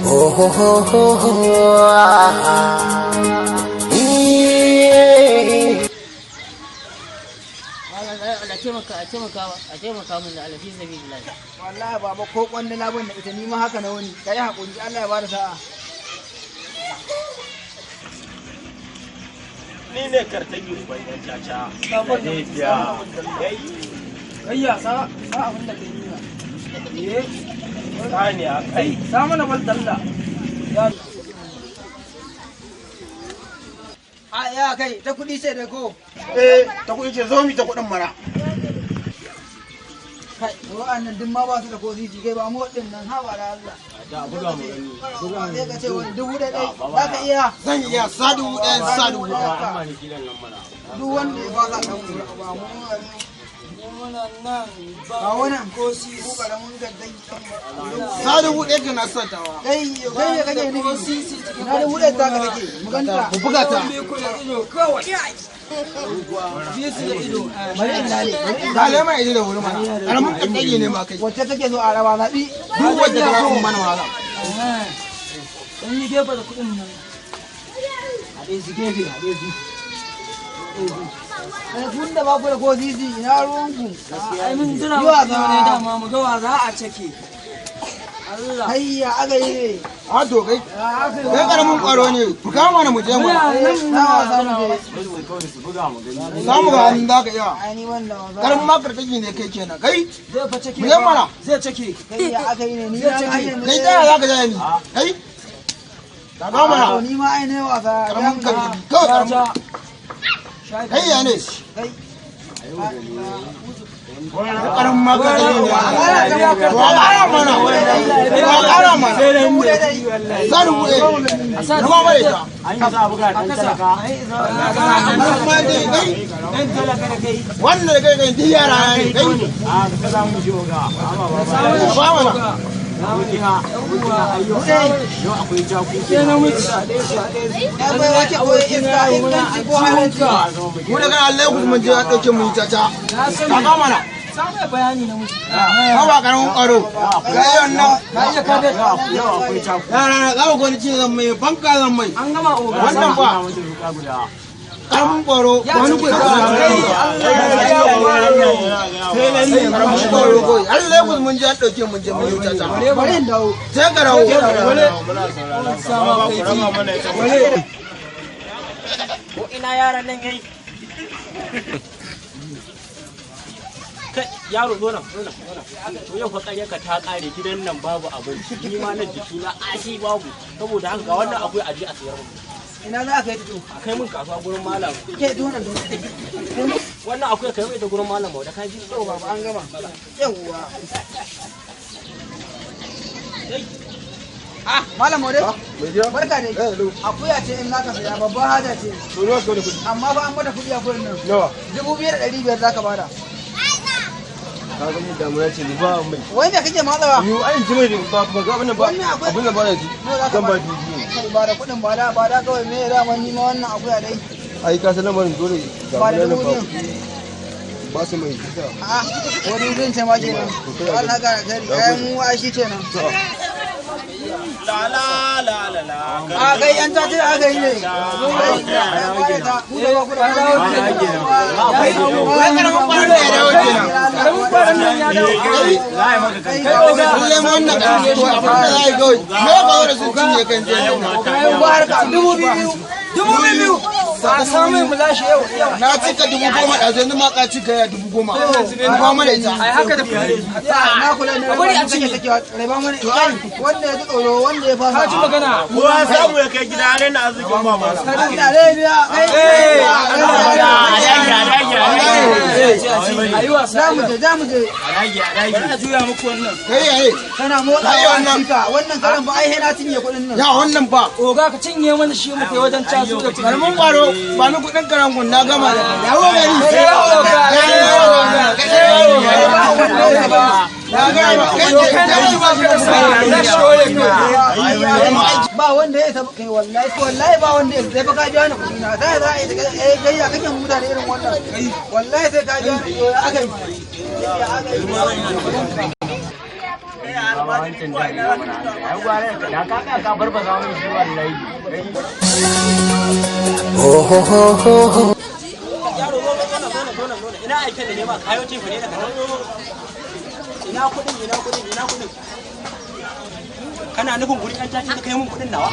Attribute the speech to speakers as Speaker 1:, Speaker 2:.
Speaker 1: Ho ho ho ho ho.
Speaker 2: Allah taimaka, a taimaka, a taimaka min da alafi sabilillah.
Speaker 3: Wallahi baba, ko kwandala ban da ita, ni ma haka na wani. Kai hakuri, Allah ya bada sa'a.
Speaker 4: Ni ne kartagi uban yan caca.
Speaker 3: Kayya, sa sa abin da kai nuna. Eh.
Speaker 4: Sani a kai.
Speaker 3: Sa mana bal dalla. A ya kai ta kudi ce da ko.
Speaker 5: Eh, ta kuɗi ce, zo mi ta kuɗin mana.
Speaker 3: Kai, wa'annan duk ma ba su da ko sisi, kai ba mu waɗannan, ha ba da Allah.
Speaker 4: Da buga mu gani.
Speaker 3: Sai ka ce wani 1000 za ka iya.
Speaker 5: Zan iya sa 1000, sa 1000.
Speaker 4: Amma ni kilan nan mana.
Speaker 3: Duk wanda ya fasa ɗan ba mu ba wannan ko sisi ko karamin gaddan ɗan ba.
Speaker 5: Sa 1000 ka na satawa.
Speaker 3: Kai kai ne kake nufi sisi na 1000 ta ka take mu ganta.
Speaker 5: Ku buga ta.
Speaker 3: Bari in lale.
Speaker 5: Lale mai ido da wuri mana. Karamin kaddage ne ma kai.
Speaker 3: Wacce kake so a raba, zaɓi.
Speaker 5: Duk wanda ka rabu mana wahala.
Speaker 3: In yi gefe da kuɗin nan. Haɗe su gefe, haɗe su. Kun da ba ku da ko sisi, ina ruwanku.
Speaker 6: Ai mun jira
Speaker 3: Yi wasa.
Speaker 6: mu ne dama mu ga wa za a cake. Allah.
Speaker 3: Hayya aka yi ne.
Speaker 5: A to kai. Kai karamin kwaro ne. Ku kama mana mu je mu.
Speaker 3: Na wasa mu je.
Speaker 5: Za mu ga hannun za ka iya.
Speaker 3: Ai ni wannan wasa.
Speaker 5: Karamin ma kartagi ne kai kenan. Kai.
Speaker 6: Zai fa cake.
Speaker 5: Mu je mana.
Speaker 6: Zai cake.
Speaker 3: Kai ya aka yi ne ni na ai
Speaker 5: Kai ta yaya za ka jaya ni? Kai. Ka mana.
Speaker 3: Ni ma ai ne wasa.
Speaker 5: Karamin kartagi. Kawai karamin. Kai ya ne?
Speaker 3: Kai.
Speaker 5: Karamin ma kartagi ne. To a ƙara mana. To a ƙara mana.
Speaker 3: 1000.
Speaker 5: Sa 1000. Ruwa mara ita.
Speaker 4: An yi za a buga dan talaka.
Speaker 5: Karamin ma dai kai.
Speaker 6: Dan talaka da kai.
Speaker 5: Wannan da kai kai duk yara ne kai.
Speaker 4: A ka za mu ji oga. Amma ba ba.
Speaker 5: Ba mana.
Speaker 4: Abokina, abokina ayyo. Yau akwai jaku.
Speaker 6: Sai namiji.
Speaker 3: Ya bai wace ko iska iskanci ko halanci.
Speaker 5: Mu daga Allah ku mun je an dauke mu yi caca. Ka ga mana.
Speaker 6: Sa mai bayani namiji.
Speaker 5: Ka ba karamin kwaro. Ga yawan nan.
Speaker 6: Ka iya ka da
Speaker 4: Yau akwai jaku.
Speaker 5: Yara na za ku gani ce zan mai banka zan mai.
Speaker 6: an gama oga.
Speaker 5: Wannan ba
Speaker 4: Mun guda.
Speaker 5: karamin kwaro wani ku karamin kwaro ko Allah ku mun je an dauke mun je mun yi caca.
Speaker 3: Bari in dawo.
Speaker 5: Sai ka rawo.
Speaker 6: Sama kai.
Speaker 2: Ko ina yaran nan yayi? Kai yaro, zo nan, zo nan, zo nan. To yau fa ƙarya ka ta ƙare, gidan nan babu abinci, ni ma na jiki na ashi babu. Saboda haka ga wannan akwai aje a sayar mun.
Speaker 3: Ina za ka yi tuto.
Speaker 2: A kai mun kasuwa gurin malam.
Speaker 3: Ke tunan.
Speaker 2: Wannan akwai kai mai da gurin malam Mauda, ka ji.
Speaker 3: To baba an gama. Yawwa. Ah, Malam Maude. Barka dai. Akuya ce in naka saya, babban haja ce. Amma fa an mata kuɗi akuyan nan.
Speaker 5: Nawa?
Speaker 3: 2500 za ka bada.
Speaker 5: Ka gani damuna ce ni ba mai.
Speaker 3: Wai me kake matsawa?
Speaker 5: Ni ai ji mai ba ba ga abin ba
Speaker 3: Wannan akwai-
Speaker 5: abin da ba na ji.
Speaker 3: Nawa za ka
Speaker 5: Zan ba
Speaker 3: bada?
Speaker 5: 2000.
Speaker 3: Kai ba da kuɗin, ba da ba da kawai me da ni ma wannan akuya dai.
Speaker 5: Ai ka san lamarin dole
Speaker 3: Ba da
Speaker 5: damuna nan
Speaker 3: dubu
Speaker 5: ba
Speaker 3: biyu.
Speaker 5: ba su mai kisa.
Speaker 3: A'a, wani biyun ce ma kenan. Allah ka kari. Ai mu ai shi kenan.
Speaker 4: La la la la la.
Speaker 3: A kai yan tace aka yi ne. Kai kai ba da ku da ba ku da.
Speaker 5: Kai karamin kwaro ne ya dawo kenan.
Speaker 6: Karamin kwaron nan ya dawo.
Speaker 5: Kai
Speaker 4: Za a yi maka kai.
Speaker 5: lalle ma wannan karamin to abin da za a yi kawai. Me ka zo da su cinye kan je.
Speaker 3: Kai ba harka 2000.
Speaker 6: 2000. A samu mu lashe yau yau.
Speaker 5: Na cika 10,000 ɗazu, yanzu ma ka cika ya 10,000. Ba mana ita.
Speaker 6: Ai haka da kuɗi.
Speaker 3: Na kula ne.
Speaker 6: Bari a
Speaker 3: kake
Speaker 6: cinye.
Speaker 3: sakewa raba mana. Kai wanda ya ji tsoro, wanda ya fasa.
Speaker 6: Ka ji magana.
Speaker 4: Kowa samu ya kai gida ne na arzikin ba masu.
Speaker 3: Allah Arabia. Kai.
Speaker 6: A yi wasa.
Speaker 3: Za mu je, za mu je.
Speaker 6: Bari a juya muku wannan.
Speaker 5: Kai yaye.
Speaker 3: Kana
Speaker 5: Kai
Speaker 3: motsawa
Speaker 5: wannan.
Speaker 3: cika. Wannan karan ba ai sai na cinye kuɗin nan.
Speaker 5: Ya wannan ba.
Speaker 6: Oga ka cinye mana shi mu kai wajen casu da kuɗi.
Speaker 5: Karamin kwaro ba ni kuɗin karangun na gama da kai. Yawo gari.
Speaker 6: Kai oga.
Speaker 5: Kai yawo gari.
Speaker 3: Ba wanda ya ba.
Speaker 5: Na gama. Kai
Speaker 6: Kai
Speaker 5: kai
Speaker 6: ba ka da sa'a. Za shi dole ka.
Speaker 3: Ba wanda ya isa kai, wallahi wallahi ba wanda ya sai fa ka biya ni kuɗi na sai za a yi eh kai ya kake mutane irin wannan, wallahi sai ka biya ni. Aka yi ya aka yi.
Speaker 4: Ba wancan da ya mana. Ai gwara da ka ka ka barbaza mun shi wallahi.
Speaker 2: Yaro, zo zo zo zo zo zo. Ina aikin da nema kayo ce ne daga nan. Ina kuɗin? Ina kuɗin? Ina kuɗin? Kana nufin guri ɗan caci ka kai mun kuɗin nawa?